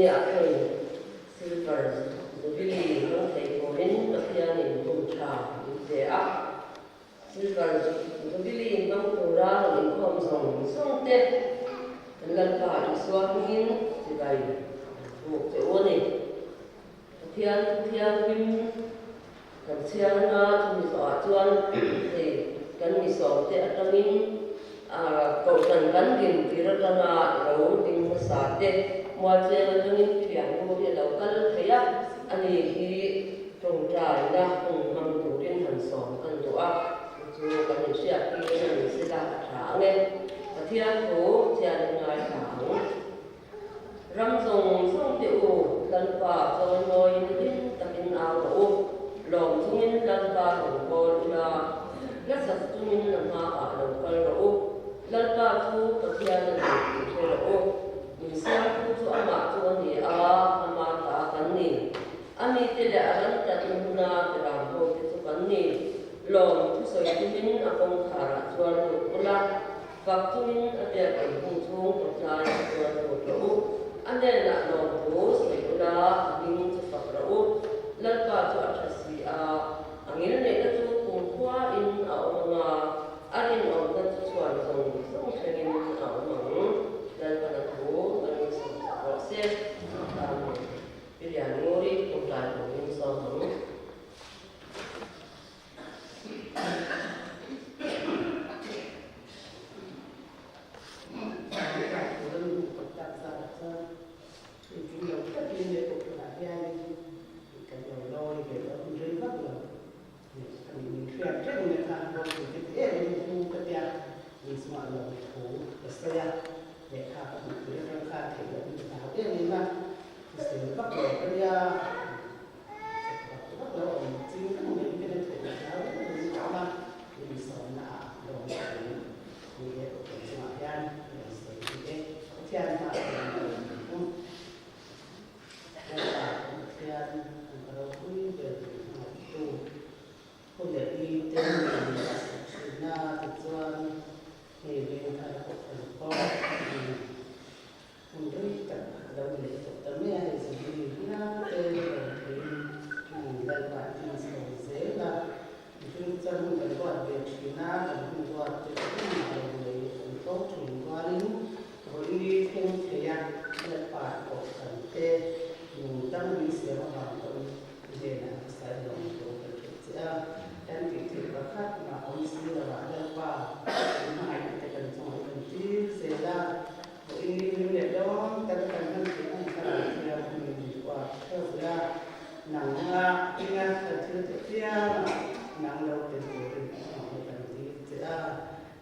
Vawinia hei Silver Jubilee hmang thei turin Pathianin hun tha min pe a. Silver Jubilee hmang tura rawn inkhawm zawng zawng te kan Lalpa Isua hmingin chibai an buk che u a ni. Pathian thu thianghlim kan chhiar anga chumi zawhah chuan hei kan mi sawmte atangin kohhran kan din tir atanga lo ding hmasa te mualcheng atangin thian ngur hi a lo kal thei a, ani hi tawngtaina hun hmang turin han sawm kan duh a, chu chu kan inhriat tir a ni sela a tha ang e. Pathian thu thian in ngaithla ang. Ram zawng zawng te u, Lalpa chawimawiin hlim takin au rawh u, lawm chungin Lalpa rawn kawl ula, hlasak chungin a hmaah lo kal rawh u. Lalpa chu Pathian a ni tih hre rawh u, min siamtu chu amah chu a ni a, ama ta kan ni. A mite leh a ran tlatna huna ram hote chu kan ni. Lawm thusawi tumin a kawngkharah chuan lut ula, Fak chungin a biak an hung chhung kawtlai a tuar lut rawh u. A hnenah lawmthu sawi ula, a hming chu fak rawh u. Lalpa chu a tha si a, a ngilneihna chu kumkhuain a awm ang a, a rinawmna chu chhuan zawng zawng thlengin a awm ang. Lalpana thu kan insawm sak rawh se. Amen. Pi Liannguri kawtlai turin sawm ang. Hun rei tak a lo ni leh tawh ta mai a, hei Zubili hial te lo theiin hmun Lalpa a tin chho zel a, mihring chuan hun kan ruat ve thin a, kan hun ruat te chu engmah lo nei an fo thin rualin vawiin thleng thei a, Lalpa kohhran te nung dang min siam avang pawhin i hnenah ka sawi lo ang tur kan hrilh che a, kan tih theih pakhat mah awm si lovah Lalpa hmangaihna te kan chungah i rawn tir zel a. Vawiin leh dawn tak kan hman theih ang kha lo thiam min uar theuh la, nanga inga kan thil teh piang a, nang lo tel turin a chhuak kan dil che a,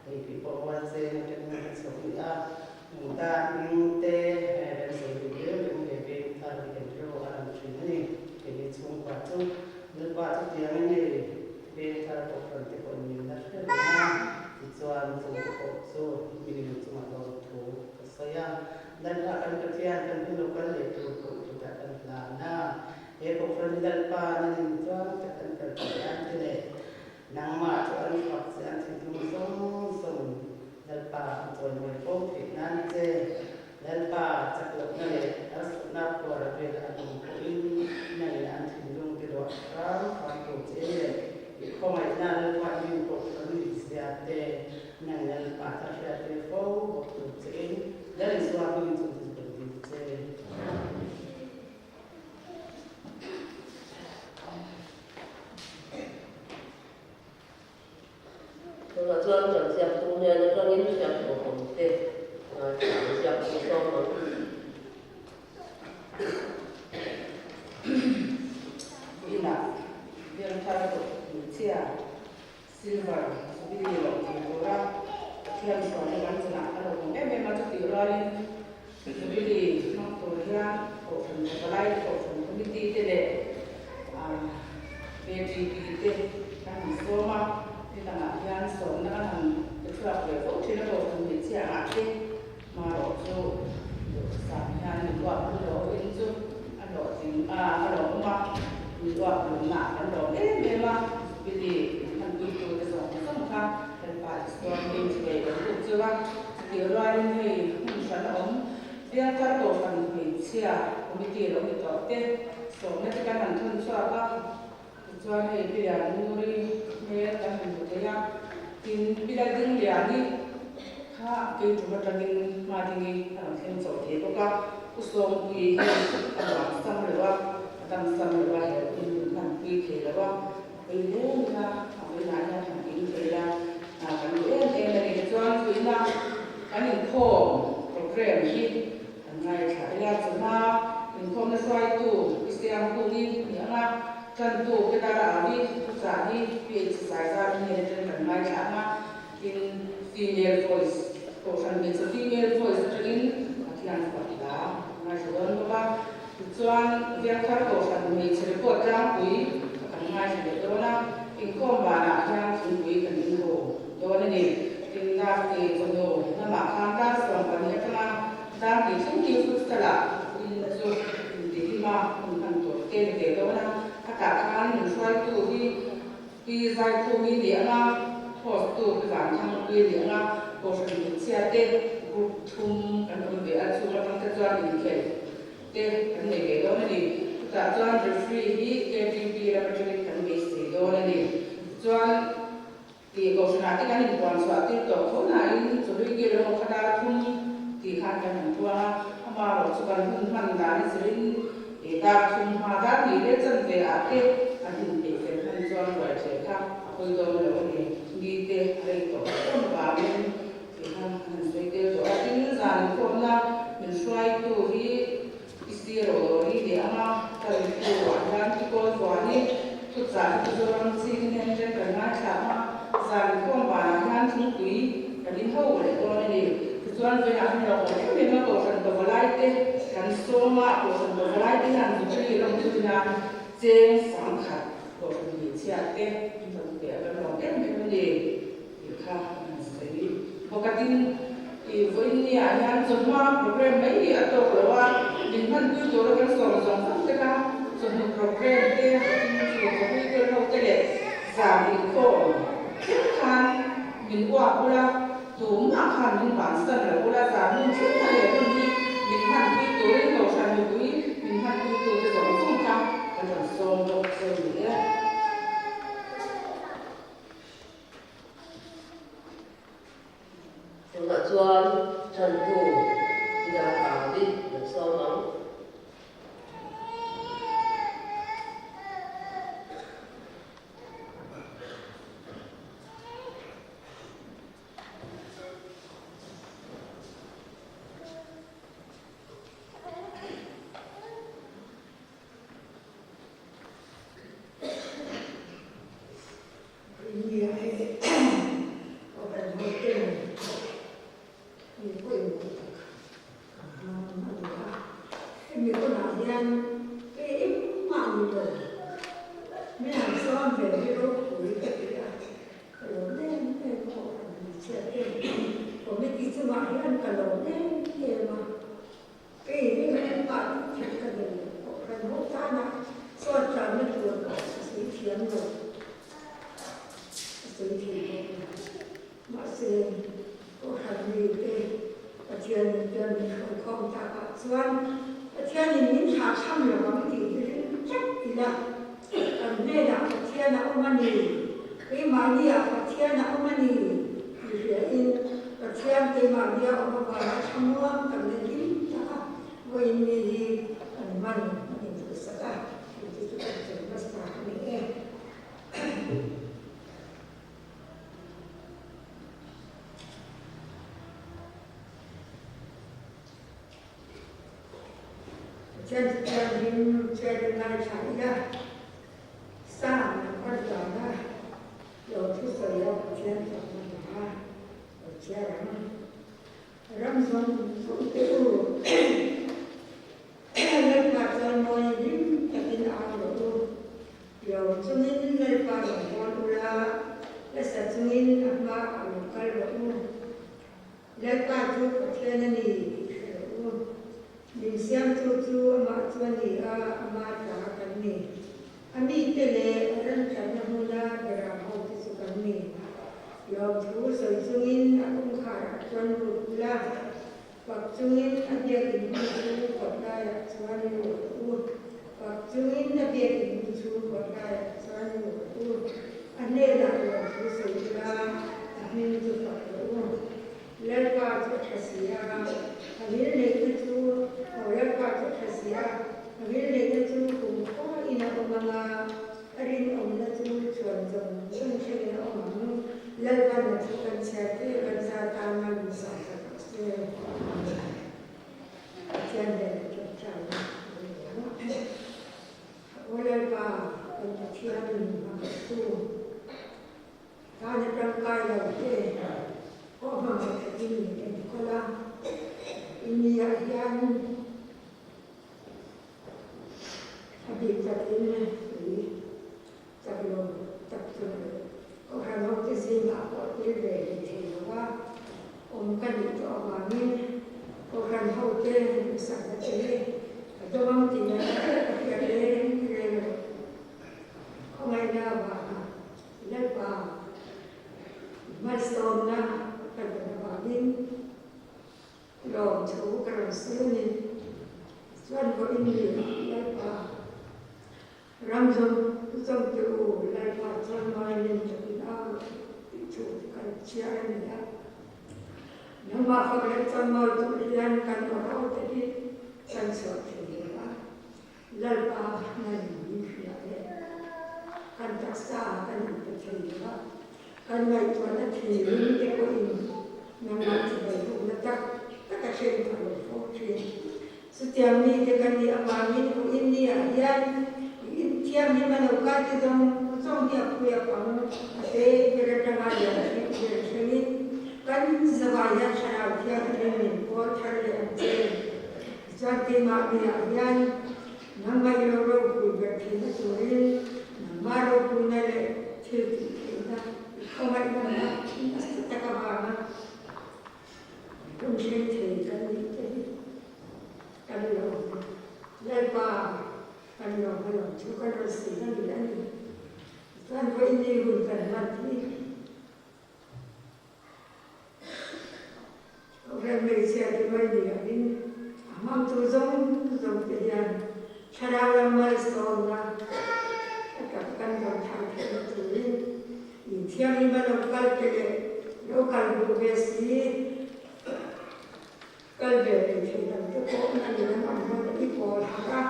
hei tih pawh rual cheng atangin ka chho ni a, nungta hming te kan sawi duh reng reng ve veng thar hi kan rilru a lang thin a ni. Keini chhungkua chu Lalpa chutiangin hei veng thar kohhran te pawh in min la hre reng a, tichuan chungte pawh chu min chungah lawm thu ka sawi a. Lalpa kan Pathian kan hun lo kal leh tur pawh chutah kan hlan a, he kohhran hi Lalpa nan in chuan tak an kal theih a ti leh nangmah chu an fak che an thinlung zawng zawng Lalpa an chawimawi fo theih nan che Lalpa chak lohna leh harsatna phuar a vel an awm pawhin nangin an thinlung ti ruah hram hram tur che leh i khawngaihna Lalpa i min kohhran nih zia te nangin Lalpa thar hriattir fo bawk tur chein Lal Isua hmingin chung chu kan dil che. Tunah chuan kan ziaktu hnen atangin hriattur awm te ngaithla ang ziaktu sawm ang. Inah biang thar tawh hmeichhia silver jubilee lo thei tura Pathian sualna kan chanah a lo awm em em a, chutih rualin jubilee hmang tur hian Kohhran Pavalai Kohhran Committee te leh KTP te kan han sawm a, nidangah hian sawmna kan han pe chhuak ve fo thin a, Kohhran hmeichhia angah te marawh chu duhsam hian min uap hlawh in chu a hlawhtling a, a lawmawm a, min uap hlawmna ah kan lawm em em a, Jubilee min han puitu te zawng zawng kha Lalpa Isuan hming chu ngei kan lut chu a, chutih rualin hei hmun hran a awm. Biangthar Kohhran Hmeichhia Committee lo ni tawh te sawmna te kan han thawn chhuak a, tichuan hei Pi Liannguri hmel kan han hmu thei a, tin Pi Laldingliani kha keitum atangin hma dingi a rawn thleng chho thei bawk a, Pu Sawmpuii hi a nuam sam lo a, a dam sam lo a, he hun min hmanpui thei lo a, a pui hle mai a, a puihnah hian han ping thei la, kan duh em em a ni. Tichuan puihna kan inkhawm program hi kan ngaithla ila, chawhma inkhawmna hruaitu Pi Siangkungi ni anga tantu Pi Lara Awi thuchah hi Pi Exercise a hnen atangin kan ngaithla ang a, tin female voice kohhran hmeichhe female voice atangin Pathian fuat hla kan ngaithla dawn bawk a, tichuan Biakthar kohhran hmeichhe report tlangpui kha kan ngaithla leh dawn a, inkhawm banah hian thingpui kan inho dawn a ni. Tin Darti chawhnu lamah khan dar 12 atanga dar hnih thleng hi futsal ah in chu intihlim a hun hman tur te ni ve dawn a, khatah khan min hruaitu hi Pi Zaikhumi ni anga host tu Pi Vanthangpuii ni anga Kohhran hmeichhia te group thum kan awm ve a, chung atang te chuan inkhelh te kan nei ve dawn a ni. Chutah chuan referee hi KTP lam atangin kan beisei dawn a ni. Tichuan Tih kohhranah te kan inpuan chhuah tir tawh tho nain chawhlui kil ho kha dar thum tih khan kan han puang a, amaherawh chu kan hun hman dan a zirin ih dar thum hma dar hnih leh chanve ah te kan inpeih fel hman chuan ruai ṭheh kha a pawi dawn lo a ni. Mi te a rei tawh em avangin tih khan kan han sawi tel tawh a, tin zan inkhawmna min hruaitu hi I sir aw ri leh ang a, ka rilru ah hian i kawl vuan i thuchah hi Mizoram ching hian ṭen kan ngaithla ang a, zan inkhawm vanah hian thingpui kan in ho leh dawn a ni. Tichuan vawiinah hian lo awm em em a, Kohhran Pavalai te kan sawm a, Kohhran Pavalai te hian Zukri lawmthuin a cheng sangkhat Kohhran hmeichhia te an rawn pe a, kan lawm em em a ni. Tih kha an han sawi bawk a. Tin, i vawiin niah hian chawhma program mai hi a tawk lo a, min hmanpui tura kan sawm zawng zawng te kha chawhnu program te, tin chu chawhlui tel ho te leh zan inkhawm thleng khan min uak ula, tumah khan min bansan lo ula, zan hun thleng a leh hun hi min hmanpui turin Kohhran mipui min hmanpui tute zawng zawng kha kan rawn sawm bawk che ni e. Tunah chuan Chantu Dar Avi kan sawm ang. India hi Kohhran hoten mi pawimawh tak kan hmang a ni a. Hemi hunah hian kei engmah ni lo min han sawm ve hi ropui ka ti a, ka lawm em em a Kohhran hmeichhia ten committee chungah hian ka lawm em em a. Kei hi engmah tih theih ka nei lo. Kohhran ho tana chuan tlanna tur pawh ka sawi thiam lo. Ka sawi thei bawk lo. Mahse, Kohhran mite Pathianin bial min hruai khawm takah chuan Pathianin min thlah tham lo ang tih hi ring tlat ila. Kan hnenah Pathian a awm a ni, keimahniah Pathian a awm a ni tih hriain Pathian keimahnia awm avanga thlamuang kan la hlim tak a, vawiin mi hi kan hman a induhsak a, tih te chu kan sawi hmasa a ni e. Pathian chu thianghlim chair ngaithla ila, Sam an pan dan a, lo thusawi a Pathian fakna hna lo chhiar ang. Ram zawng zawng te u, Lalpa chuan mawi hlim takin a au rawh u. Lawm chungin Lalpa rawn bawl ula, hla sa chungin a hma ah lo kal rawh u. Lalpa chu Pathian a ni tih hre rawh u. Min siamtu chu amah chu a ni a, ama tla kan ni. A mite leh a remthatna hmuna beram hote chu kan ni. Lawmthu sawi chungin a kawngkharah chuan lut ula. Fak chungin a biakinn hmun chu kawtlaiah chuan i luh rawh u. Fak chungin a biakinn hmun chu kawtlaiah chuan i luh rawh u. A hnenah lawmthu sawi ula, a hming chu fak rawh u. Lalpa chu a tha si a, a vil neihna chu, aw Lalpa chu a tha si a, a vil neihna chu kumkhuain a awm ang a, a rinawmna chu chhuan zawng zawng thlengin a awm ang. Lalpan a thu kan chhiar te kan za tan mal min sawm tak rawh se. Pathian nen a ṭawngṭaina a ni ang. Aw Lalpa, kan Pathian min hmangaihtu. Tana tangkai lo te pawh hmangaih takin min enkawl a, India-ah hian a bik takin tui chak lo tak chung leh Kohhran hote zingah pawh tel ve hlei thei lo a awm ka nih tawh avangin Kohhran hote duhsakna te ka dawng tih a ka hriat reng reng lo. Khawngaihna avanga Lalpa hmalsawmna ka dawn avangin lawmthu ka rawn sawi a ni. Chuan vawiin ni Lalpa ram zawng zawng te u Lalpa chuan ngailem takin a rawh tih thu kan chhiar a ni a. Nangmah fak leh chawnmawi tur hian kan awrho te hi kan chhuah thei lo a. Lalpa hnen min hria e. Kan taksa kan inpe thei lo a, kan ngaihtuahna thinlung te pawhin nangmah chibai bukna tak tak a hreng pha lo fo thin. Chutiang mite kan nih avangin vawiin ni ah hian i inthianghlim a lo kal te zawng zawng hi a pui a pang a te ber atanga lian thleng ber thlengin kan zavai hian thlarau thianghlim min pawl thar leh ang che. Tichuan keimah miah hian nangmah i lo ropui ber theihna turin nangmah ropuina leh thil tih theihna i khawngaihna nasa tak avanga hun thleng thei kan nih te hi kan lawm a. Lalpa kan lawm a lawm chu kan rawn sawi na ni a ni. Tichuan vawiin ni hun kan hman hi Kohhran hmeichhia te mai ni lovin a hmangtu zawng zawng te hian thlarau lam malsawmna a tak kan dam thar theihna turin inthianghlim a lo kal te leh lo kal duh ve si kal ve leh thei lo te pawh na ni lam ang hman i pawl harh a,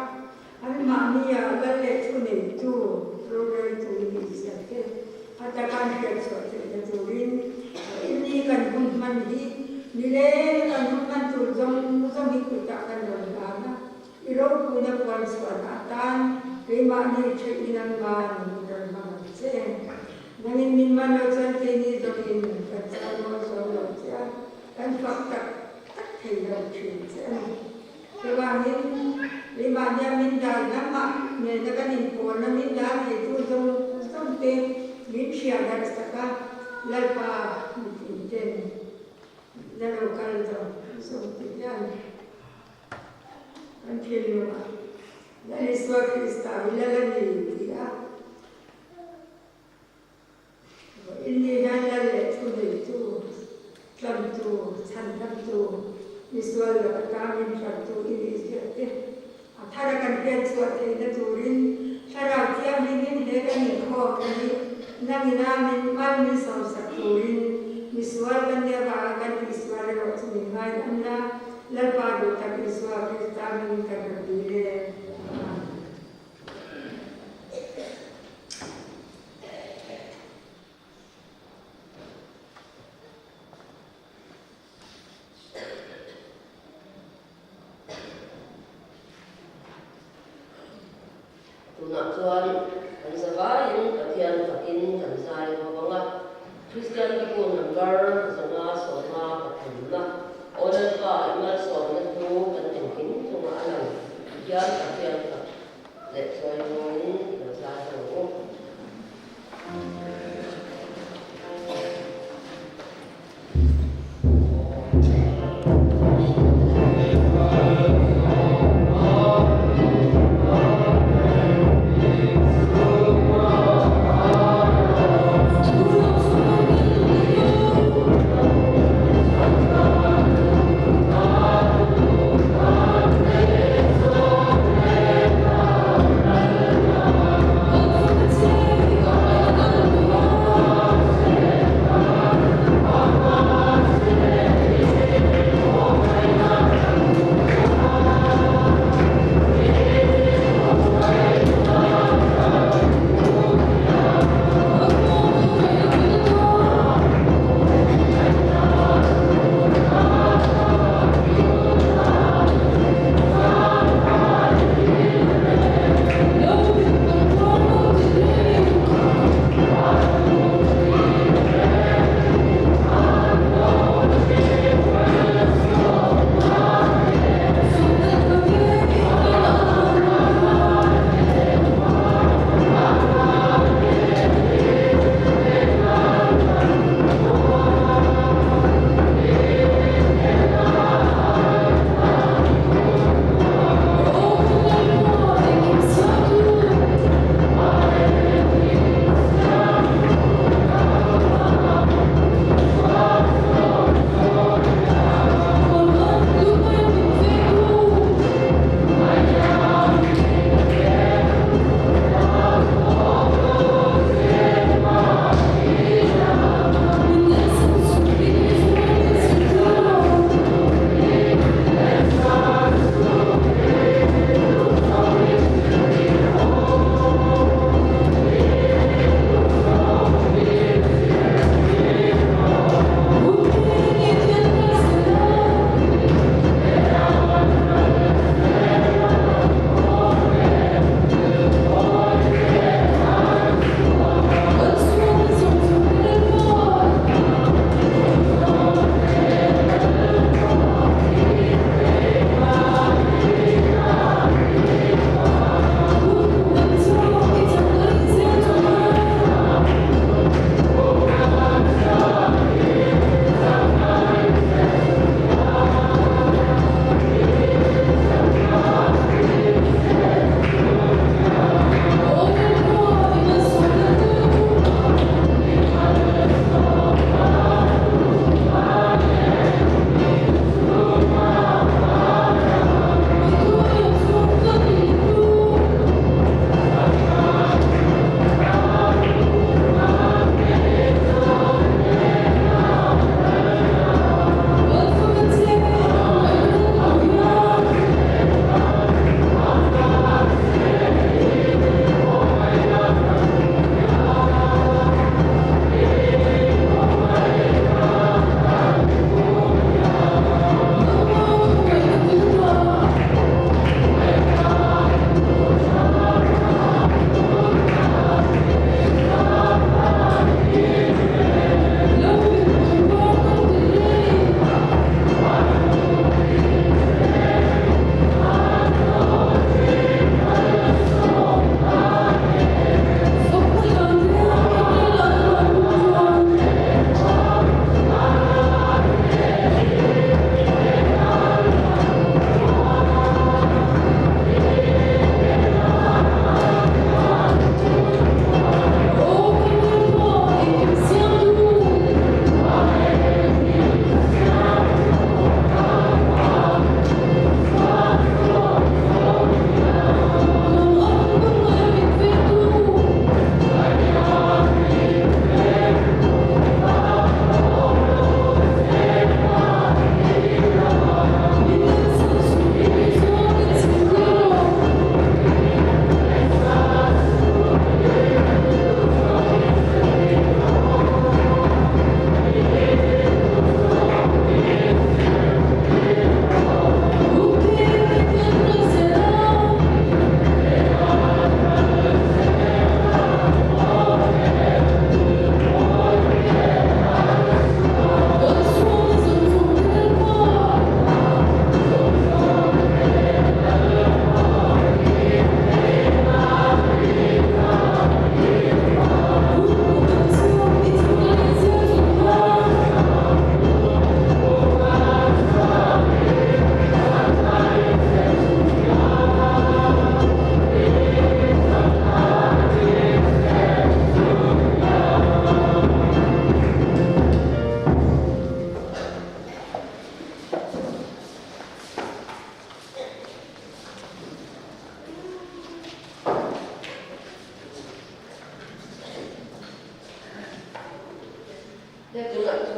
anmahni ah lal leh thu neitu roreltu nih zia te a taka an hriat chhuah theihna turin a inni kan hun hman hi nileng kan hun hman tur zawng zawng hi kutah kan rawn hlan a, i ropuina puan chhuahna atan keimahni theih in an man min rawn hmang ang che. Nangin min man lo chuan keini zawngin kan chau mawi zo lo che a. Kan fak tak tak thei lo thin che a ni. Chuvangin, keimahnia min dal lamah nena kan inpawlna min dal theitu zawng zawng te min hriat darh sak a, Lalpa mitin ten la lo kal zawng zawng te hian kan thinlungah Lal Isua Krista hi Lal a ni ti a, Vawiin hian lal leh thu neitu, tlantu, chhanhlamtu, misual laka tangin hrantu i nih ziah te, a thara kan hriat chhuah theihna turin Thlarau Thianghlimin he kan inkhawmna hi nangina min mal min sawmsak turin misual kan nih avanga kan tihsual erawh chu min ngaidam la, Lalpa duh tak Isua Krista hmingin kan rawn dil e. Amen. Tunah chuan kan zavaiin Pathian fakin kan zai ho ang a, Kristian te pawh number 5 pathumna Aw Lalpa i malsawmna hnu kan engkim chungah a lang hian Pathian fak leh chawi mawin i lo zai ho ang u.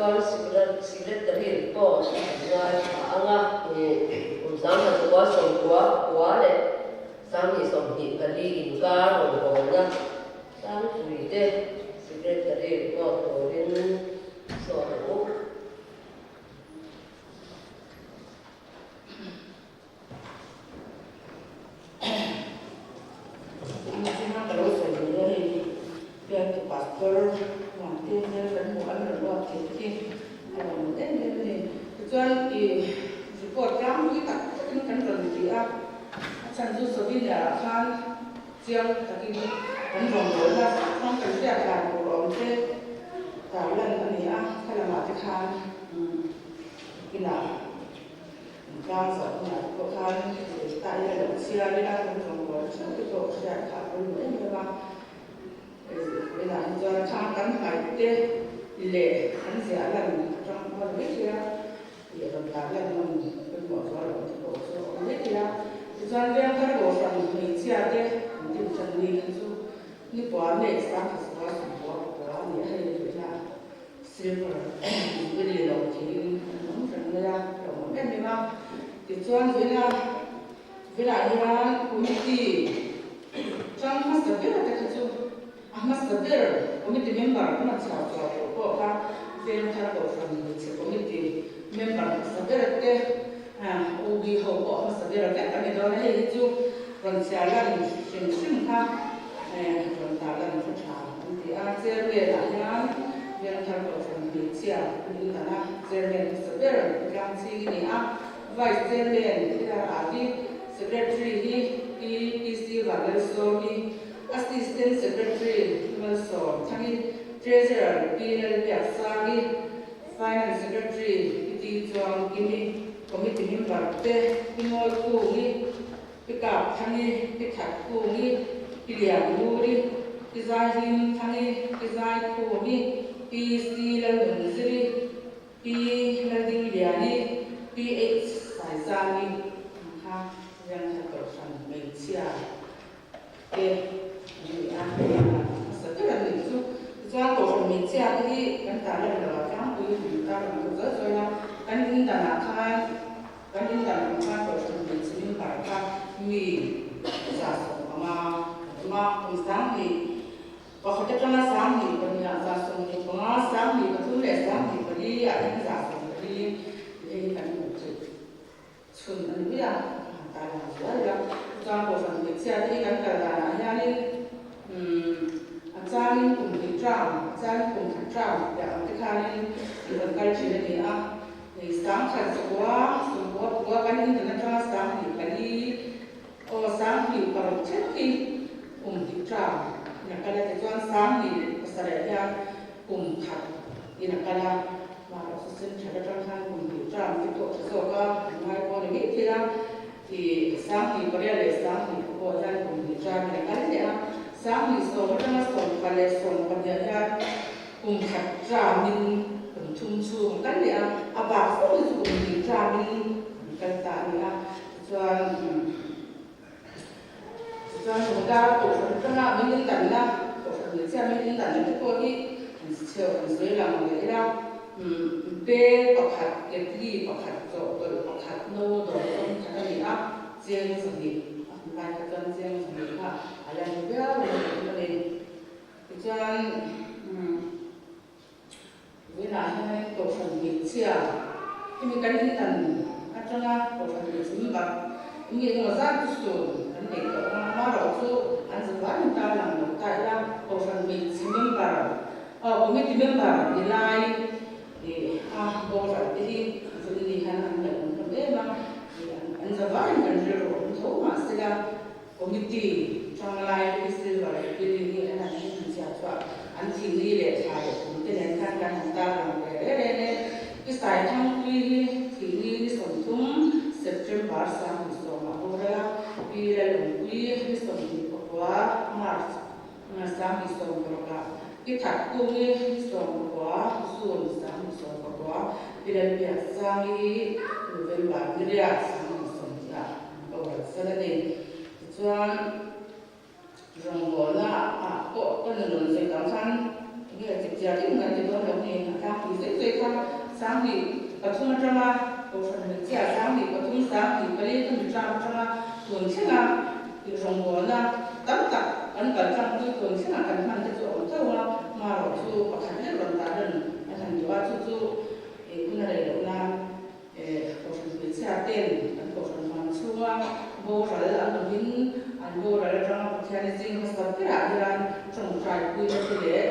Tichuan Secretary report an ngaithla ang a, kum 1009 90 leh 2024 inkar rawngbawlna tlangpuite Secretary report turin sawm ang u. Zinga ka lo sawi duh dawn a ni. Bialtu Pastor Muante hmel kan hmuh an rawn ruat thei te hi a lawmawm em em a ni. Tichuan i report tlangpui tak takin kan rawn ti a, a chhan chu Slovenia ah khan chiang takin kan rawngbawlna hmang kan hriat dan tur awm te tarlan a ni a, khalamah te khan inah Tlang zawh hunah te pawh khan ta ila lo chhiar ila kan rawngbawlna theuh te pawh hriat kha a pawimawh em em a. Vawiinah hi chuan thlang kan hmaih te leh an ziah lan atang pawh a ni mai thei a, ih rawn tar lan nawn pawimawh zual awm te pawh chu a awm mai thei a. Tichuan Vengthar Kohhran hmeichhia te an din tan ni kha chu Nipua leh Sangkhazual Sumbuo pakua a ni a, hei vawiinah Silver Jubilee lo theiin an awm reng mai a, a lo awm em em a. Tichuan vawiina velah hian committee tang hmasa ber te kha chu a hmasa ber committee member kan rawn chhuah chhuah tawh pawh kha Vengthar Kohhran Hmeichhe Committee member hmasa ber te OB ho pawh hmasa ber vek a ni dawn a, hei hi chu rawn chhiar lan hrim hrim kha rawn tar lan kha tha an ti a. Chairman ah hian Vengthar Kohhran Hmeichhia an indan a, Chairman hmasa ber Tlang Chhing a ni a, Vice Chairman Thilhar Adi, Secretary hi Pi PC Vanlalsawmi, Assistant Secretary Malsawm Thangi, Treasurer Pi Lalbiaksangi, Finance Secretary Pi Ti Chuang Kimi, Committee Member te Pi Ngawi Kungi, Pi Kap Thangi, Pi That Kungi, Pi Lian Nguri, Pi Zai Hlim Thangi, Pi Zai Khumi, Pi Si Lalnunziri, Pi Laldingliani, Pi H Saizami ang kha Riangthar Kohhran hmeichhia te an ni a, hmasa ber an nih chu. Tichuan Kohhran hmeichhia te hi kan tar lan lo a tlangpui kan tar lang deuh zawih zawih a, kan in danah khan kan in dan ang khan Kohhran hmeichhe member kha mi 150 an awm a, kum 10,000 Pakhat atanga 12 ah 15, 23 leh 24 ah hian 14 tih hei hi kan hmuh theih chhun a ni mai a, ka han tar lang zuai a. Chuan Kohhran hmeichhia te hi kan kal danah hianin a changin kum hnih term, a changin kum khat term tih ang te khanin i rawn kal thin a ni a. Hei 10,000 zakua, 90 pakua kan indan atanga 24 Aw 26 thleng hi kum hnih term in a kal a, tichuan 27 hian kum khat in a kal a, mahrawh chu central atang khan kum hnih term te pawh tha zawk a, an ngai pawh ni ngei thei a, ih 28 leh 29 hian kum hnih term in a kal leh a, 2010 atanga 10 leh 12 hian kum khat term in kum thum chhung a kal leh a, a bak fo hi chu kum hnih term in an kal ta a ni a. Chuan chuan sawrkar kohhran atanga min indanna, kohhran hmeichhia min indanna te pawh hi han chheu han sawi lang leh ila, bel pakhat, ketli pakhat, chawhtawlh pakhat, no dawr zawng khat a ni a, cheng 200 a hun lai kha chuan cheng 200 kha a la ni viau a ni a ni. Tichuan Vawiinah hian Kohhran hmeichhia hemi kan indan atanga Kohhran hmeichhe member eng emaw zat chu sun kan nei tawh ang a, amaherawh chu an zavai in tar lang lo ta ila Kohhran hmeichhe member aw committee member ni lai ih a boral te hi vawiin ni hian an ngaih awm hlawm em a, an zavai in kan rilru awm tho mahsela Committee tanglai te hi Silver Jubilee hi an han hmu chhiah chhuah an thih ni leh thla leh kum te nen khan kan han tar lang ve reng reng e. Pi Saithangpui hi thih ni ni 30 September 2010 ah boral a, Pi Lalawmpui ni 29 March 2016 ah, Pi Thatkungi ni 19 June 2019, Pi Lalbiaksangi hi November ni riat 2020 ah Boral sal a ni. Tichuan, rawngbawlna ah pawh ka nu rawn sawi tang khan Nge chipchiar deuhin kan ti dawn lo ni? A tlangpui zui zui kha 2003 atanga Kohhran hmeichhia 2003, 2004 ka mi tlang atanga tun thlenga rawngbawlna tam tak kan kal tlangpui tun thlenga kan hman te chu a awm tho a, marawh chu pakhat lek rawn tar lan a han duh a, chu chu hun a rei loh nan Kohhran hmeichhia ten kan Kohhran hman chhunga boral an awmin an boral atanga Pathian i zing hmasa berah hian tawngtai puina te leh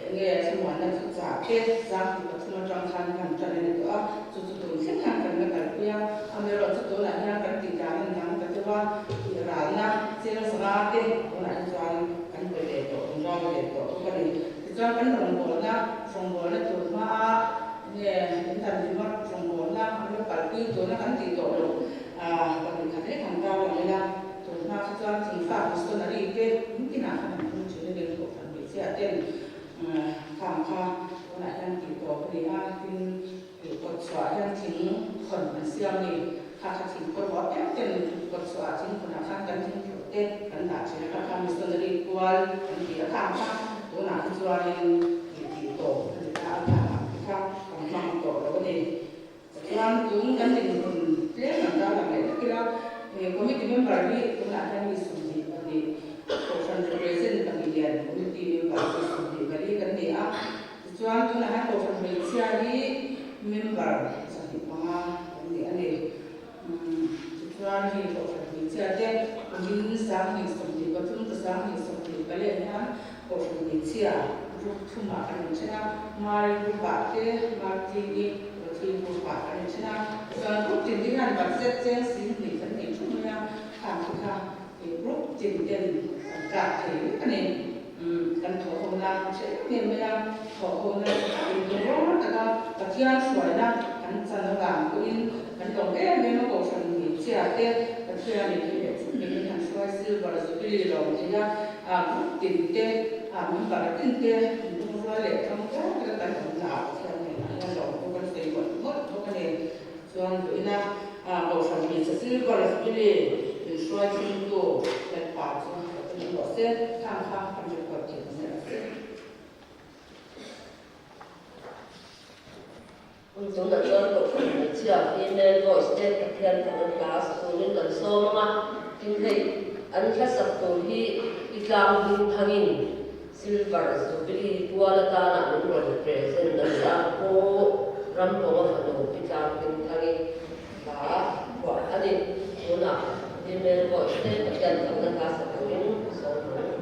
enge thlamuanna chu chah te 2003 atang khan hman tan a ni tawh a, chu chu tun thleng hian kan la kalpui a, amaherawhchu tunah hian kan tih dan an dang ta deuh a, tih ralna cheng zanga te tunah hi chuan kan pe ve tawh, kan ral ve tawh bawk a ni. Tichuan kan rawngbawlna, rawngbawlna tur hmaa Nge in dan ringawt rawngbawlna an lo kalpui tuna kan tih tawh loh pahnih khat lek han tar lang ila, tun hma kha chuan thingfa missionary te kum tinah khan an phung thin a ni, kohhran hmeichhia ten khang kha tunah hian tih tawp a ni a, tin kawt chhuah hian thing khawn an siam a ni, kha kha thing pawimawh apiang ten kawt chhuah thing khawnah khan kan thing phurh te kan dah thin a, kha kha missionary kual an ti a, khang kha tunah hi chuanin tih tawp a ni ta a, khangah te kha kan hmang tawh lo a ni. Chuan tun kan dinhmun tlem kan tar lang leh vek ila, committee member hi tunah hian mi 22, Kohhran represent pahnih lian committee member hi 24 kan ni a. Tichuan tunah hian Kohhran hmeichhia hi member 25 kan ni a ni. Tichuan hei Kohhran hmeichhia te kumin 2023 to 2024 hian Kohhran hmeichhia group thumah kan inthen a, Mari group ah te Martini Ruthi group ah kan inthen a, chuan group tin te hian budget cheng 20,000 kan nei thu mai a, khang te kha group tin ten kan tlak thei vek a ni. Kan thawhhawmna a hre em em mai a, thawhhawmna chu a intum taka Pathian hruaina kan chan avang pawhin kan lawm em em a, Kohhran hmeichhia te Pathianin hi leh chhun min han hruai Silver Jubilee lawm thei a, group tin te, member tin te inlungrual leh tangkai taka kan awmna ah Pathian hnenah hian lawm pawh kan sawi mawlh mawlh bawk a ni. Chuan vawiina Kohhran hmeichhe Silver Jubilee min hruai thlengtu Lalpa chu ka tum rawh se, khang kha kan record thei ta zel se. Hun tunah chuan Kohhran hmeichhia female voice te Pathian kan hla sa turin kan sawm ang a, tin hei an hla sak tur hi i tlang hming thangin Silver Jubilee pual atana min rawn present a ni a, Pu Ramkawnga fanu Pi Tlang Hmingthangi hla phuah a ni. Tunah female voice te Pathian fakna hla sa turin sawm ang.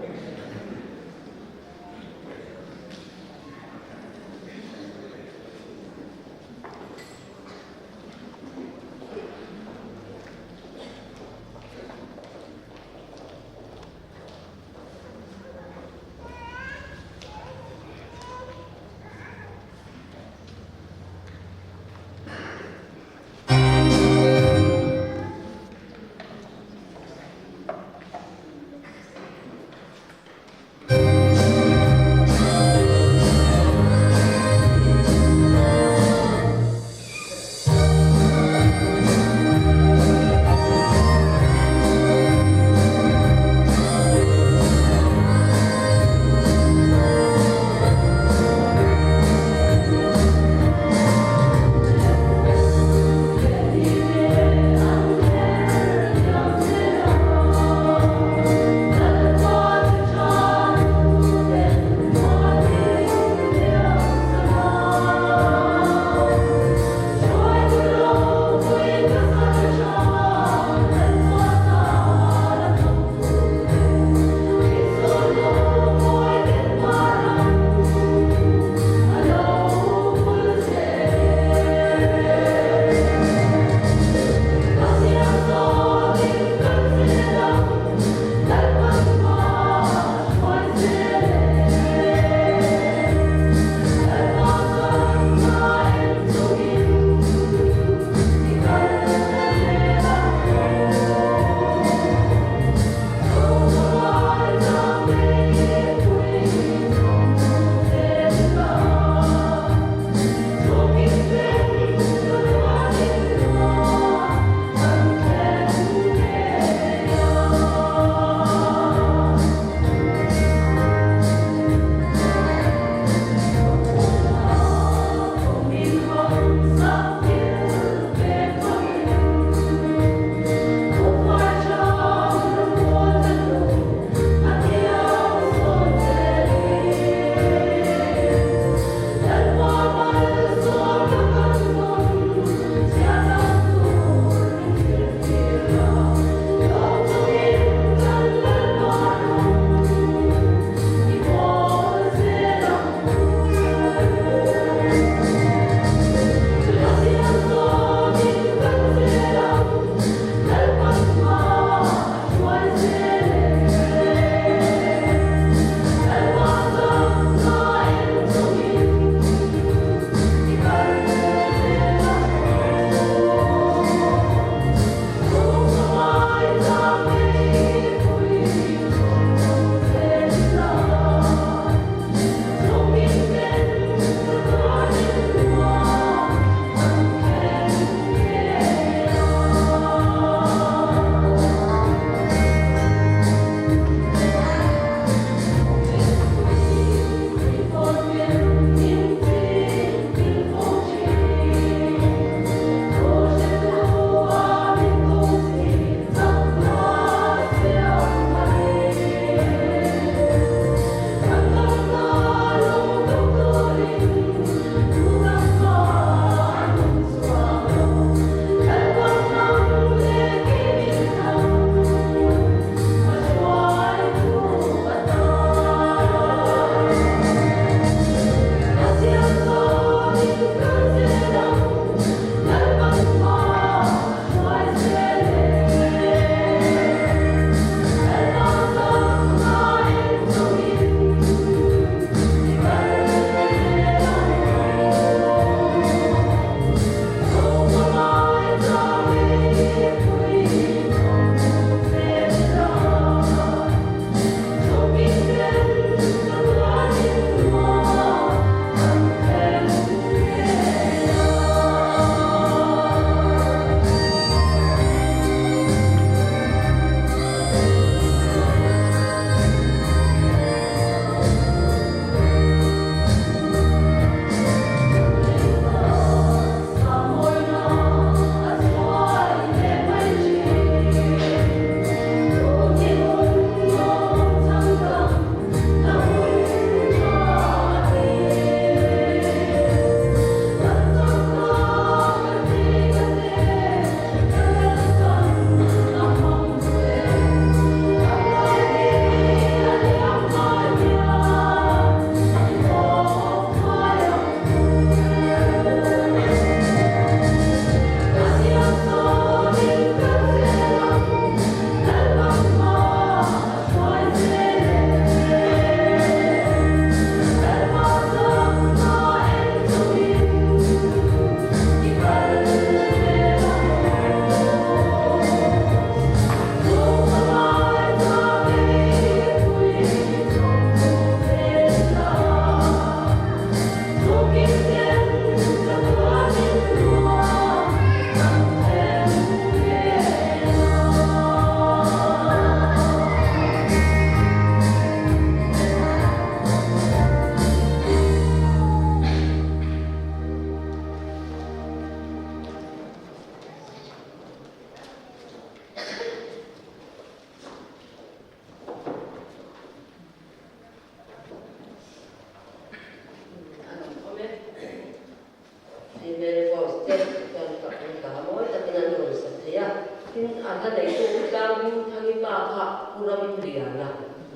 hla neitu Pu Tlanghmingthangi pa kha Pu Ramliana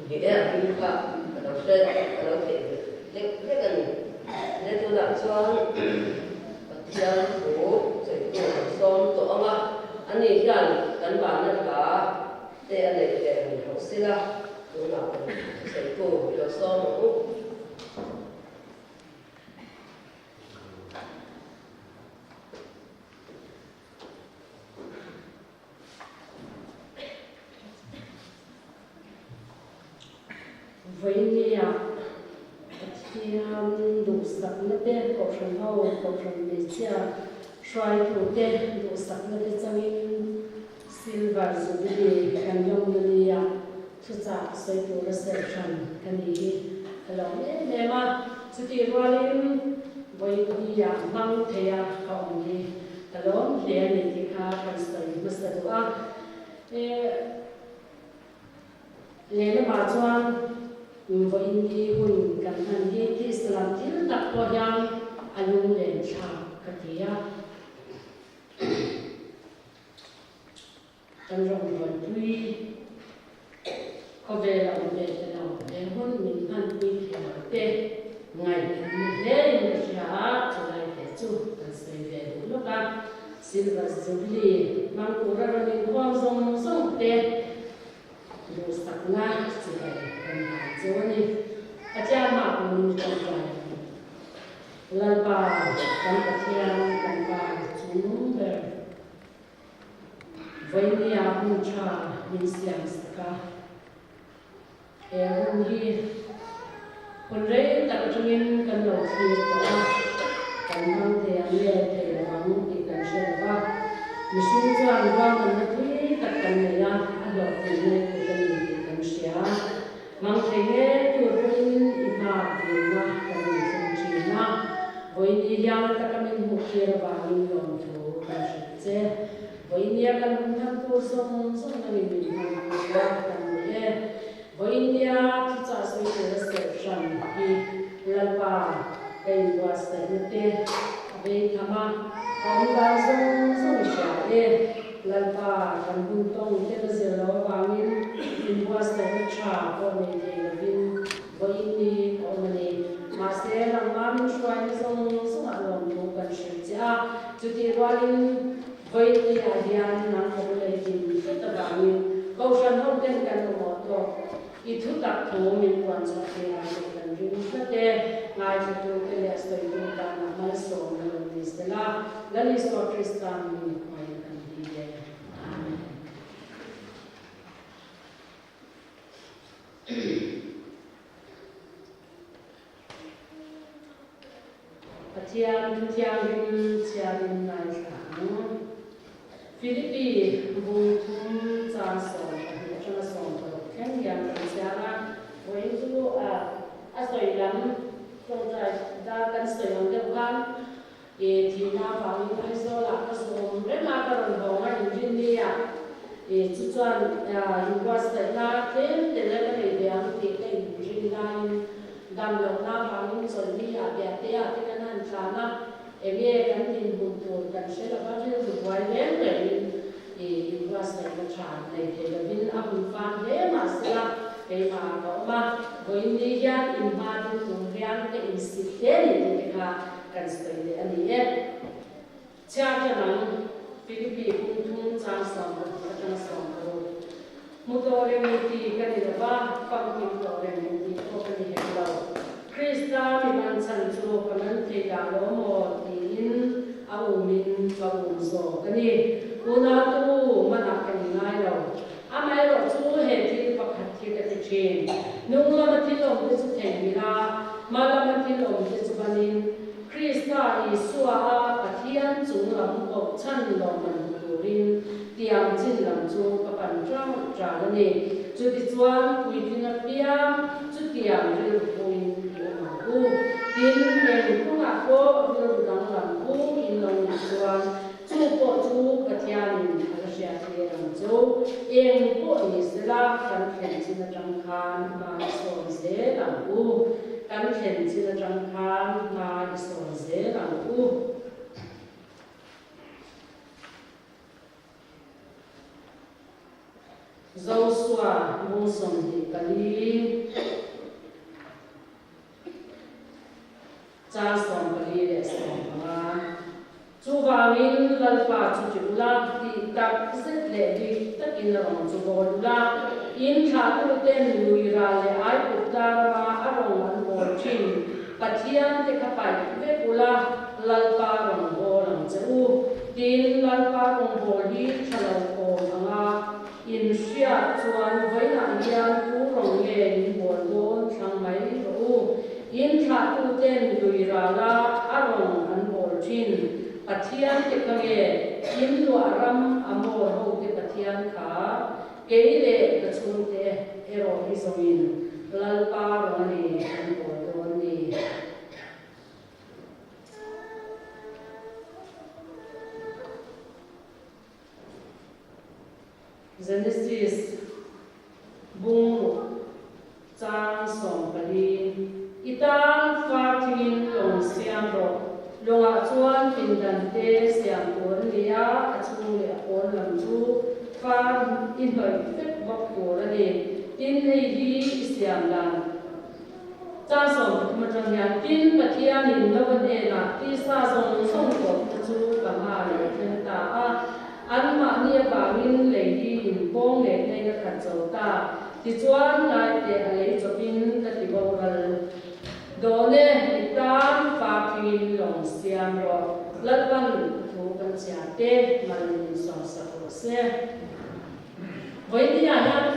ni e, a hming kha ka lo hre, ka lo theihnghilh lek lek a ni. Le tunah chuan Pathian thu sawitu kan sawm tawh ang a, ani hian kan mahna hla te a neih leh rawn hauh sila, tunah kan thusawitu i lo sawm ang u. Vawinia Pathian duhsakna te, Kohhran ho, Kohhran hmeichhia hruaitute duhsakna te changin Silver Jubilee kan lawmna nia thuchah sawi tura serh hran ka ni hi ka lawm em em a. Chutih rualin vawinia hmang theia ka awm hi ka lawm hle a ni tih kha kan sawi hmasa duh a. Lehlamah chuan vawiin hun kan hman hi tisa lam thil tak pawh hian a lunglen thlak ka ti a. Kan rawngbawlpui khawvel a awm ve ta lo, he hun min hmanpui thei lo te ngaih an ni hle in ka hria a, chulai te chu kan sawi ve duh lawk a. Silver Jubilee hmang tura rawn inkhawm zawng zawng te duhsakna chibai kan hlan chu a ni. Pathian mah pawhin mi tawngtai ang. Lalpa kan Pathian kan Pa chung ber. Vawinia hun tha min siam sak a, he hun hi hun rei tak atangin kan lo thlir tawh a, kan hmang thei ang nge thei lo ang tih kan hre lo va. Mihring chuan ruahmanna thui tak kan nei a, a hlawhtlinna i kut a ni tih kan hria. Hmang thei nge tur pawhin i hma dilna kan in thlen thin a, vawiin hian taka min hmuh tir avangin lawmthu kan hrilh che. Vawiinia kan hun hman tur zawng zawng nangin min hman pui a kan ni e. Vawiinia thuchah sawi tura serh hran hi Lalpa ka inbuatsaihna te a vei tham a, ka awm dan zawng zawng i hria e. Lalpa kan hun tawng te la zir lo avangin inbuatsaihna tha pawh nei thei lovin vawiin ni ka awm a ni. Mahse, nangmah min hruaina zawng zawngah lawmthu kan hrilh che a, chutih rualin vawiin ni ah hian nang ka bul ei din tlat avangin Kohhran ho ten kan mamawh tawk. I thu tak thu min puan chhuah thei ang tih kan ring tlat e. Ngaithla te leh sawitu tanah malsawm a lo ni sela, Lal Isua Krista min khawi kan ti e. Amen. Pathian thu thianghlim chhiarin ngaithla ang. Philippi bung thum chan 12 atanga 16 thleng hian kan chhiar a, vawiin chu a sawi lam tawngtai dar kan sawi ang deuh khan i thihna avangin Aizawlah ka zawm reng a, ka rawn hawng a inrinni-ah i chu chuan inbuatsaihna tlem tel a ka nei ve ang tih ka inrin laiin Dam lohna avangin chawlhni ah biahte ah te kan han tlan a, enge kan dinhmun tur kan hre lova rilru buai reng rengin i inbuatsaihna tha nei thei lovin a hun fan hle mahsela keimah ah ka awm a, vawiin ni hian inhma ding tur hian ka insit hle ni tih te kha kan sawi leh a ni e. Chhiar ṭan ang, Philippi pum thum chang 14 aṭanga 16. Hmu tawh reng i ti ka ni lo va, famkim tawh reng i tih pawh ka ni hek lo. Krista mi man chhan chu ka man thei dah lo maw tiin a umin ka um zawk a ni. Unautu manah ka ni ngai lo. Amaherawh chu he thil pakhat hi ka ti ṭhin. Nung lama thil awmte chu theihnghilh a, hma lama thil awmte chu banin, Krista Isua a Pathian chung lam koh chhan lawmman hmu turin tiang chin lam chu ka pan ṭang ṭan a ni. Chutichuan puitling apiang chutiang rilru puin i awm ang u. Tin, eng kawngah pawh rilru danglam pu in lo nih chuan chu pawh chu Pathianin a la hriat tir ang chu. Eng pawh ni sela kan thlen chin aṭang khan hma i sawn zel ang u. Kan thlen chin aṭang khan hma i sawn zel ang u. Josua bung 24 chang 14 leh 15. Chuvangin Lalpa chu ti ula, tih tak zet leh dik takin a rawng chu bawl ula, in thlahtuten lui ral leh Aikup tlangama a rawng an bawl thin Pathian te kha paih vek ula, Lalpa rawn bawl ang che u. Tin, Lalpa rawng bawl hi tha lo awm anga in hriat chuan vawiinah hian tu rawng nge in bawl dawn thlang mai rawh u. In thlahtuten lui rala a rawng an bawl thin Pathian te kha nge in luah ram a maw ho te Pathian kha kei leh ka chhungte erawh hi zawngin Lalpa rawng a ni an bawl dawn ni. Genesis bung ruk chang 14, I tan far thingin lawng siam rawh. Lawngah chuan pindan te siam tur a ni a, a chhung leh a pawn lam chu far i hnawih vek bawk tur a ni. Tin, hei hi i siam dan Chang 13 atang hian, Tin, Pathianin Noa hnenah tisa zawng zawng tawpna chu ka hma lo thleng ta a, anmahni avangin lei hi inpawng leh hnain a khat zo ta. Tichuan, ngaite a lei chawpin ka ti boral dawn e, i tan fa thingin lawng siam rawh. Lalpan a thu kan chhiar te malin sawmsak rawh se. Vawinia hian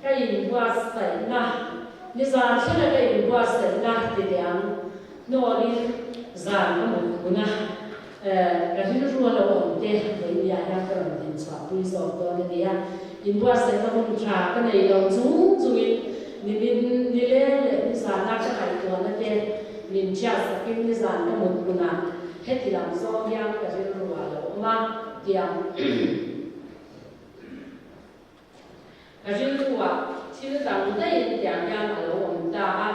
Ka inbuatsaihna, Nizan thlenga ka inbuatsaihna ti teh ang, hnawlin zan ka mut hun a, ka rilru a lo awm te vawinia hian ka rawn dinchhuahpui zawk dawn a nia. Inbuatsaihna hun tha ka nei lo chung chungin nimin nileng leh nizana ka ngaihtuahna te min hriatsakin nizan ka mut hunah heti lam zawng hian ka rilru a lo awm a, tiang. Ka rilruah thil dang daih tiang hian a lo awm ta a,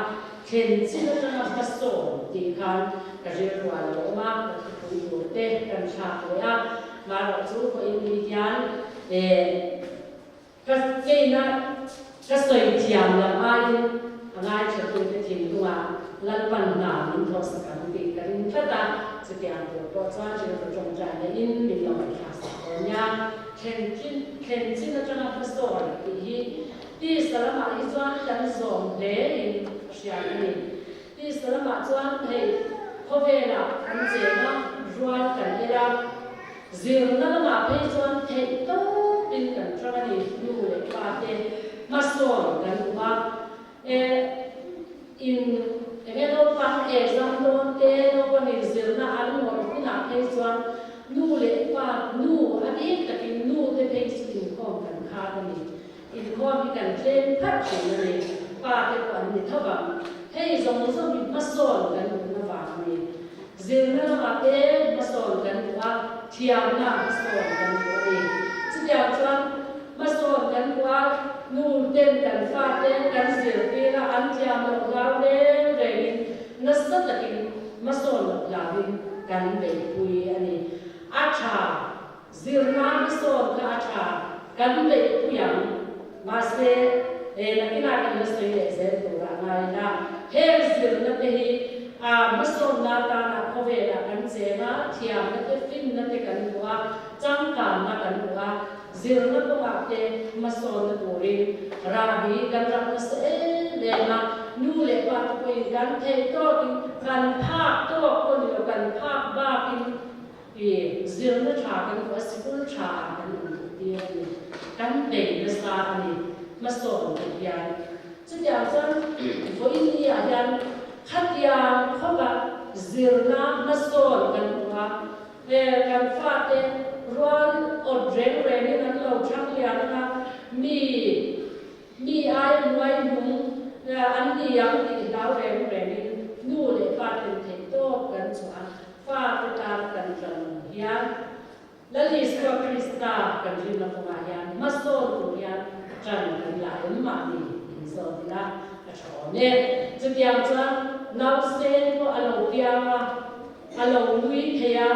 thlen chin atanga hmasawn tih khan ka rilruah a lo awm a, ka thupui tur te kan thlak leh a, marawh chu pawhin ni hian eh ka keina ka sawi thiam lam aiin a ngaithlatute thinlungah Lalpan hna min thawhsak ang tih ka ring tlat a, chutiang tur pawh chuan rilru tawngtai neihin min lo ngaihthla sak dawn nia. Thlen chin thlen chin atanga hmasawn tih hi tisa lamah hi chuan kan zawm hle in a hriat a ni. Tisa lamah chuan hei khawvelah kan cheng a, rual kan el a, zirna lamah phei chuan theih tawpin kan tang a ni. Nu leh pa te hmasawn kan duh a, e in enge naupang exam dawn te, naupangin zirna an ngawrh hunah phei chuan Nu leh pa, nu a bik takin nu te phei chu inkhawm kan khar a ni. Inkhawm hi kan tlem pharh thin a ni. Pa te pawh an ni tho vang. Hei zawng zawng hi hmasawn kan duhna vang a ni. Zirna lamah te hmasawn kan duh a, thiamna hmasawn kan duh a ni. Chutiang chuan hmasawn kan duh a, nu ten kan fa te kan zirtir a, an thiam loh hlau reng rengin nasa takin hmasawn loh hlauhin kan beihpui a ni. A tha, zirna hmasawn kha a tha, kan beihpui ang. Mahse, he nakinah kan la sawi leh zel turah ngai ila, heng zirna te hi a hmasawnna atana khawvelah kan cheng a, thiamna te, finna te kan duh a, changkanna kan duh a, zirna kawngah te hmasawnna turin rahbi kan rak nasa em em a, nu leh pa te pawhin kan theih tawkin kan phak tawk pawh ni lo, kan phak bakin i zirna tha kan duh a, sikul tha ah kan induh tir a ni, kan bei nasa a ni hmasawn tih hian. Chutiang chuan vawiin ni ah hian khatiang khawpa zirna hmasawn kan duh a, He kan fate rual awt reng rengin an lo thlang lian anga mi mi aia hnuai hnung an ni ang tih hlau reng rengin nu leh pa ten theih tawp kan chhuah a, fate tan kan tlan ang hian Lal Isua Krista kan rinna kawngah hian hmasawn tur hian tan kan la em mahni inzawt ila a tha awm e. Chutiang chuan nausen pawh a lo piang a. A lo nui thei a,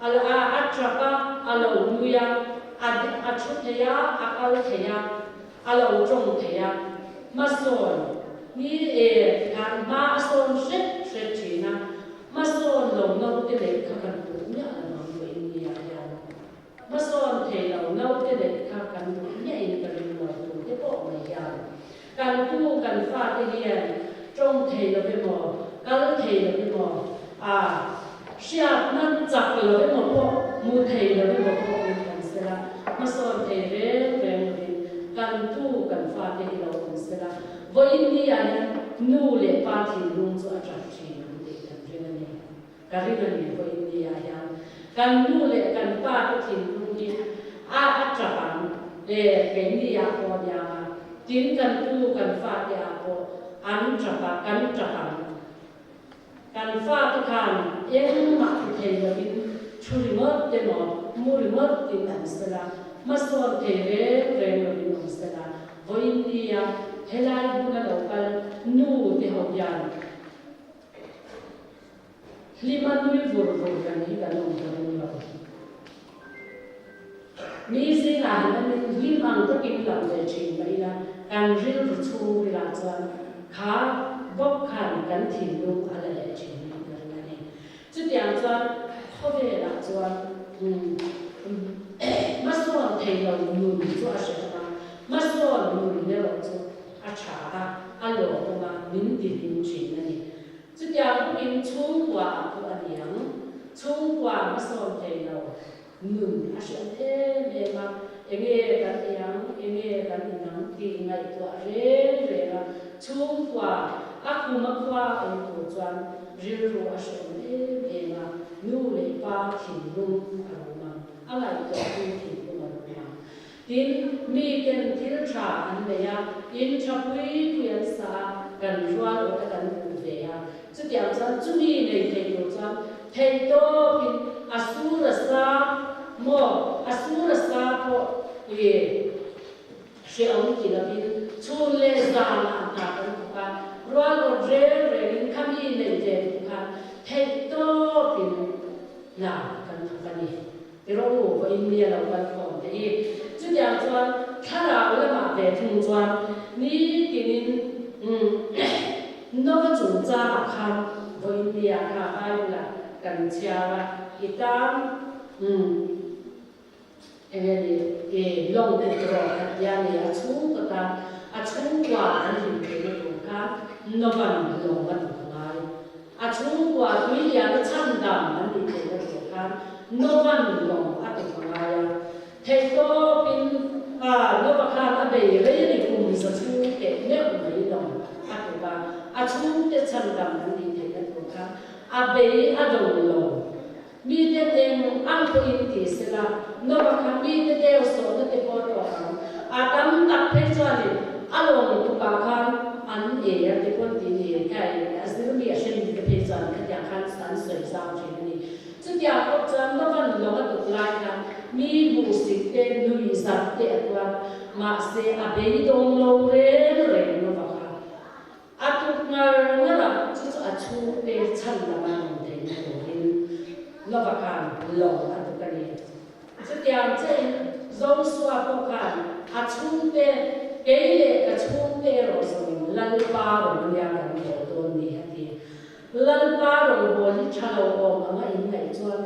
a a a tap a, a lo nui a. a a thu thei a, a kal thei a, a lo tawng thei a, hmasawn ni e tikhan hma a sawn hret hret thin a, hmasawn lo naute neih kha kan duh miah lo ang vawiin nia hian. Hmasawn thei lo naute neih kha kan duh miahin ka ring lo tute pawh mai hian kan pu kan fate hian tawng thei lo emaw, kal thei lo emaw, a hriatna chak lo emaw pawh hmu thei lo emaw pawh in kan sel a, hmasawn thei reng reng lovin kan pu kan fate hi lo awm sel a, vawiin ni ah hian nu leh pa thinlung chu a tap thin ang tih kan ring a ni. Ka ring a ni vawiin ni ah hian kan nu leh kan pa te thinlung hi a a tap ang e keini ah pawh aniang a, tin kan pu kan fa te ah pawh an tap a kan tap ang. Kan fa te khan engmah ti thei lovin thu ringawt te maw mu ringawt tin awm sela, hmasawn thei reng reng lovin awm sela, vawiin ni a helai hmuna lo kal nu te ho hian Hlima nui vur vur reng hi kan awm ta ring lo. Mi zingah hian min hlim ang takin lang ve thin mah ila, kan rilru chhungrilah chuan kha bawk khan kan thinlung a la leh thin niin ka ring a ni. Chutiang chuan khawvelah chuan hmasawn thei lo nun chu a hre awm a, hmasawn nun erawh chu a tha a, a lawmawm a, min ti hlim thin a ni. Chutiang bawkin chhungkua ah pawh a ni ang. Chhungkua hmasawn thei lo nun a hriat em em a, enge kan ei ang, enge kan in ang tih ngaihtuah reng reng a, chhungkua a kum a khua awm tur chuan rilru a hreawm em em a, nu leh pa thinlung a rum ang, a ngaihtuahtu thinlung a rum ang. Tin, miten thil tha an nei a, in tha pui pui an sa a, kan rual awt a kan hmuh ve a. Chutiang chuan chumi nei thei tur chuan theihtawpin a sur a sa maw, a sur a sa pawh i hreawm ti lovin chhun leh zanah hna kan thawk a, rual awt reng rengin khami nei ve duh khan theihtawpin hna kan thawk a ni. I rawng u pawhin mi a lo kal khawm te i. Chutiang chuan thlarau lamah ve thung chuan nitinin Nova chungchangah khan vawiin nia kha Bible-ah kan chhiar a, i tan eng nge ni i lawng kut rawh khat tia ni a chhungkaw tan a chhungkua an hlim theihna tur khan Nova'n lawng a tuk ngai. A chhungkua tui lian a chhandam an nih theihna tur khan Nova'n lawng a tuk a ngai a. Theihtawpin a Nova khan a bei rei a ni kum za chhung teh meuh mai lawng a tuk a, a chhungte chhandam an nih theihna tur khan a bei a do lo. Mite eng ang pawhin ti sela, Nova kha mite deu sawhna te pawh a tawk ang. A tam tak phei chuanin a lawng tukah khan an e a ti pawn ti ni kai a zirmi a hremi te phei chuan khatiang khan an sawi zau thin a ni. Chutiang pawh chuan Nova'n lawng a tuk lai khan mi hmuhsit te, nui zat te a tuar a, mahse a beidawng lo reng reng Nova kha. A tuk ngar ngar a, chu chu a chhungte chhan lama rawn theihna turin Nova khan lawng a tuk a ni. Chutiang chiahin Joshua pawh khan a chhungte, kei leh ka chhungte erawh zawngin Lalpa rawn nia kan bawl dawn ni a ti. Lalpa rawn bawl hi tha lo awm anga inngaih chuan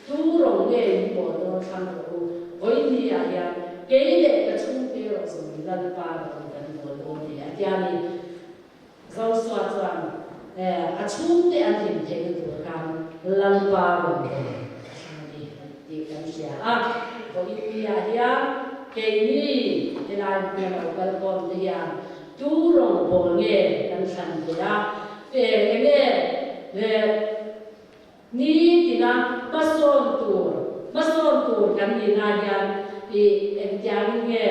tu rawn nge in bawl dawn thlang rawh u, vawiin ah hian kei leh ka chhungte erawh zawngin Lalpa rawn kan bawl dawn ni a tia ni. Joshua chuan a chhungte an hlim theihna tur khan Lalpa rawn bawl a thlang a ni tih kan hria a. Vawiin ah hian keini helai hmuna lo kal khawm te hian Tu rawngbâwl nge kan thlan ve a? Eng enge le nitina hmasawn tur, hmasawn tur kan nihna hian i engtiangin nge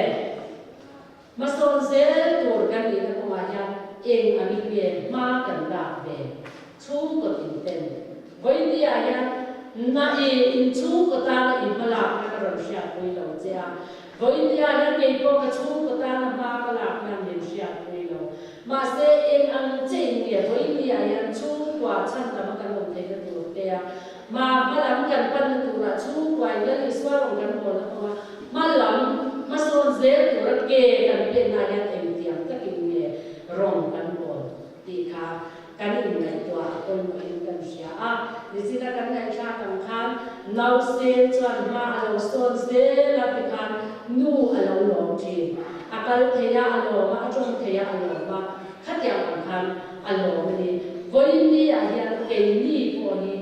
hmasawn zel tur kan nihna kawngah hian eng angin nge hma kan lak ve? Chhungkaw tin ten vawinia hian na i inchhungkaw tana i hmalakna ka rawn hriatpui lo che a, vawinia hian kei pawh ka chhungkaw tana hma ka lakna min hriatpui lo. Mahse, eng ang che in nge vawinia hian chhungkua chhan lama kan awm theihna tur te a, hma hmalam kan panna turah chhungkuain Lal Isua rawn kan bawlna kawngah. Hma lam hmasawn zel tura ke kan penah hian engtiang takin nge rawng kan bawl tih kha kan inngaihtuah a pawimawhin kan hria a. Nichina kan ngaihthlak ang khan nausen chuan hma a lo sawn zel a tikhan nu a lo lawm thin. A kal thei a, a lawm a, a tawng thei a, a lawm a. Khatiang ang khan a lawm a ni. Vawiin ah hian keini pawh hi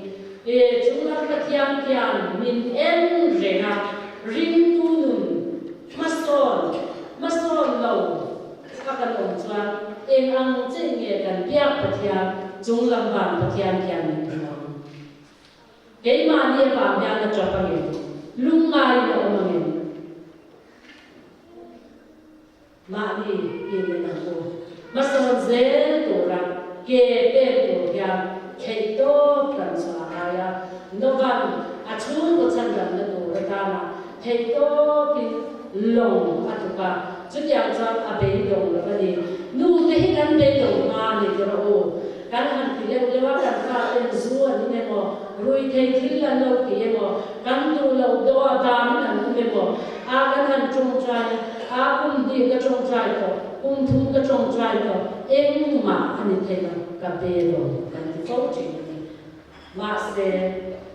he chunglam Pathian hian min en reng a, ringtu nun hmasawn hmasawn lo a kan awm chuan eng ang che nge kan biak Pathian chunglam van Pathian hian min hmu ang. Keimahni avang hian a tap angem? Lungngaiin a awm angem? Mahni in en ang u. Hmasawn zel tura ke pen tur hian theih tawp kan chhuah a ngai a, Novan a chhungkaw chhandamna tur atana theih tawpin lawng a tuk a, chutiang chuan a beidawng lo a ni. Nu te hi kan beidawng hma a ni tir rawh u. Kan han ti leuh leuh a, kan fa ten zu an in emaw, rui thei thil an lo ti emaw, kan duh loh dawh a damin an um emaw, a kan han tawngtai a, a kum hnih ka tawngtai tawh, kum thum ka tawngtai tawh, engmah a ni thei lo, ka be lo kan ti fo thin a ni. Mahse,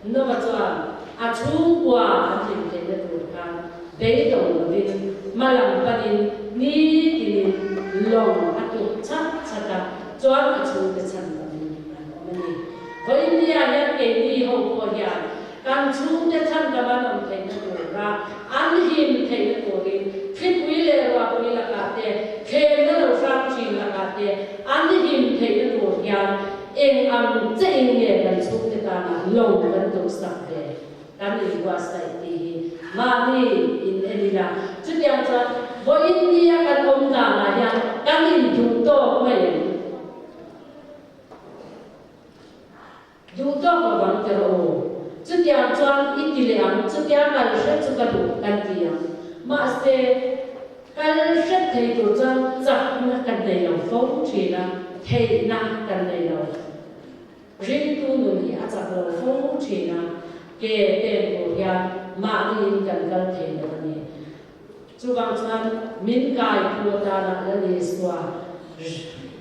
Nova chuan a chhungkua an hlim theihna tur khan beidawng lovin hma lam panin nitinin lawng a tuk chat chat a, chuan a chhungte chhan lovin an awm a ni. Vawiinnia hian keini ho pawh hian kan chhungte chhan lam an awm theihna tura an hlim theihna turin thlipui leh ruahpui lakah te, thlemna lo hrang thin lakah te an hlim theihna tur hian Eng ang che in nge kan chhungte tana lo kan duhsak ve kan inbuatsaih tih hi mahni in en ila, chutiang chuan vawiin nia kan awm danah hian kan induh tawk mai em? Duh tawk lo vang ti rawh u. Chutiang chuan i ti leh ang, chutiang kal hret chu ka duh kan ti ang. Mahse, Kal hret thei tur chuan chakna kan nei lo fo thin a, theihna kan nei lo. Ringtu nun hi a chak lo fo thin a, ke pen tur hian mahniin kan kal thei lo a ni. Chuvang chuan min kai thu atana la ni sua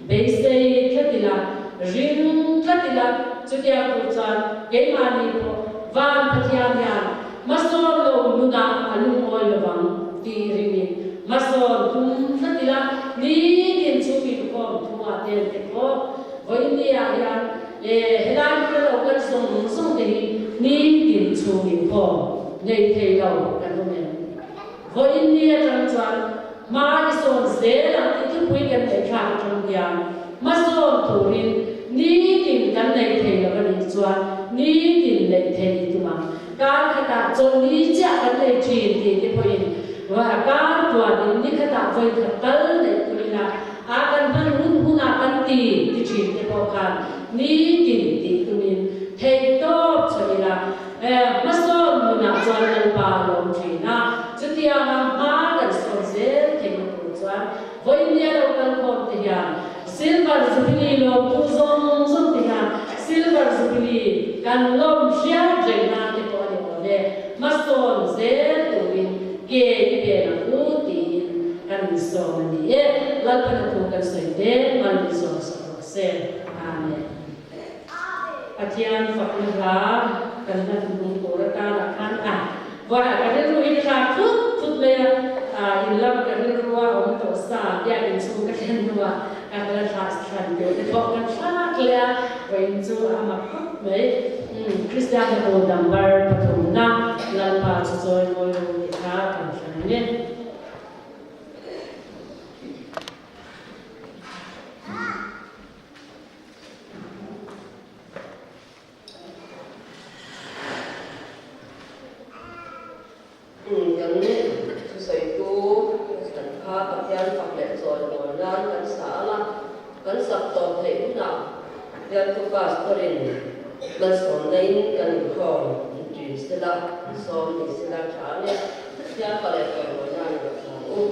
beisei tlat ila, ring tlat ila, chutiang tur chuan keimahni pawh Van Pathian hian Hmasawn lo nunah a lungawi lovang tih ringin hmasawn tum tlat ila, nitin chu inkhawm thua tel te pawh vawinia hian e helai hmuna lo kal zawng zawng te hi nitin chhung inkhawm nei thei lo kan awm em? Vawiin ni atang chuan hma i sawn zel ang tih thupui kan ngaihthlak atang hian hmasawn turin nitin kan nei thei lo a nih chuan nitin neih thei i tum ang. Kar khatah chawlhni chiah kan nei thin tih te pawhin kar tuanin ni khatah vawi khat tal neih tum ila a kan hman hun hunah kan ti ti thin te pawh khan nitin tih tumin theihtawp chawlh ila. Hmasawn nunah chuan Lalpa a lawm thin a, chutianga hma kan sawn zel theihna tur chuan vawinia lo kal khawm te hian Silver Jubilee lawmtu zawng zawng te hian Silver Jubilee kan lawm hriat reng nan te pawh a ni awm e, hmasawn zel turin ke i pen ang u tiin kan insawm a ni e. Lalpana thu kan sawi te malminsawm sak rawh se. Amen. Pathian fakna hla kan hlan hnung tur atana khan a vawiah ka rilru hi ka thlak thut thut mai a, in lama ka rilru a awm tawh sa biakinn chhung ka thlen hnuah ka hla thlah thlan tur te pawh kan thlak leh a, vawiin chu a mak khawp mai. Kristian hla pawl number pathumna Lalpa chu chawi mawi ru tih kha kan thlan ang e. Kan thusawitu kan kha Pathian fak leh chawimawi nan kan sa ang a, kan sak tawp theih hunah Bialtu Pastor-in malsawmna in kan inkhawm ṭin sela, sawm ni sela ṭha ang e. Pathian fak leh chawimawi nan i rawn sa ang u.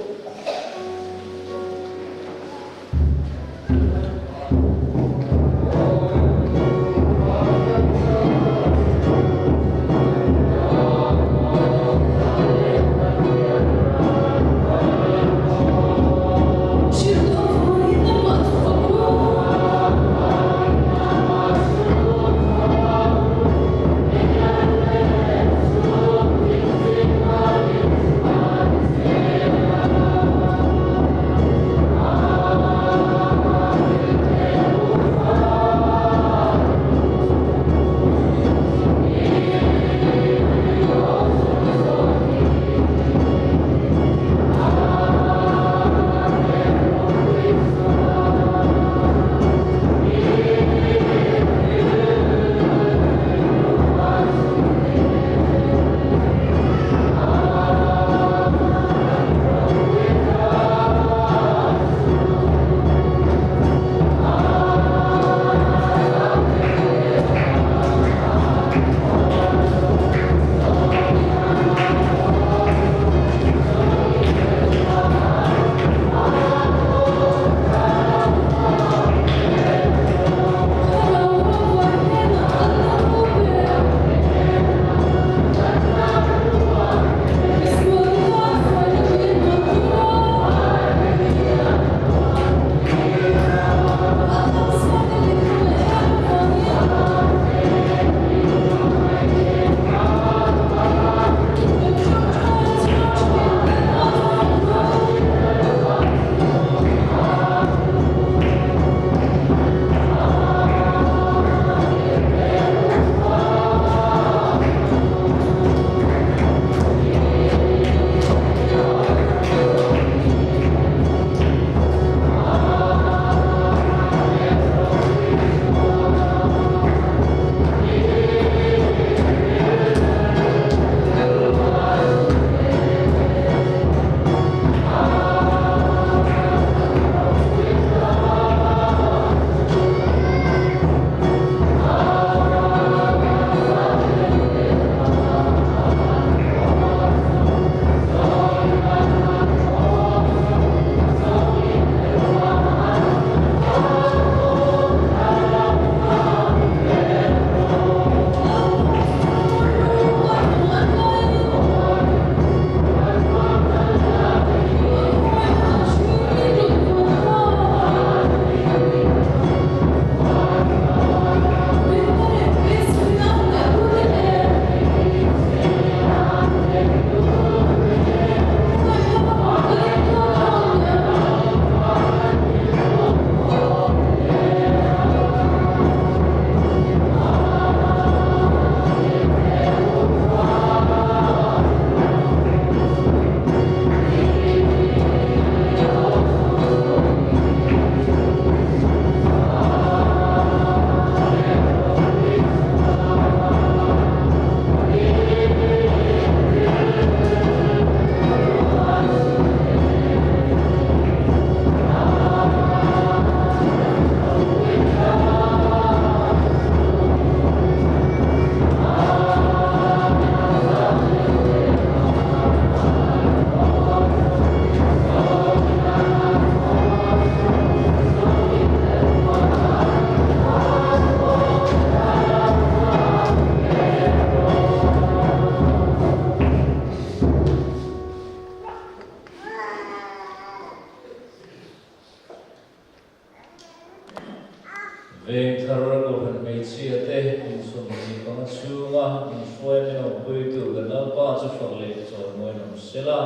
Vengthar Kohhran hmeichhia te kum 25 chhunga min hruai min awmpuitu kan Lalpa chu fak leh chawimawi nawm sela.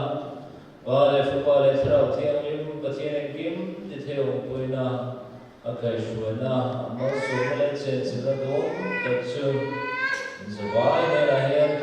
Pa leh Fapa leh Thlarau Thianghlim Pathian engkim ti thei awmpuina a kaihhruaina a malsawmna leh chenchilhna dawm tak chu in zavai hnenah hian.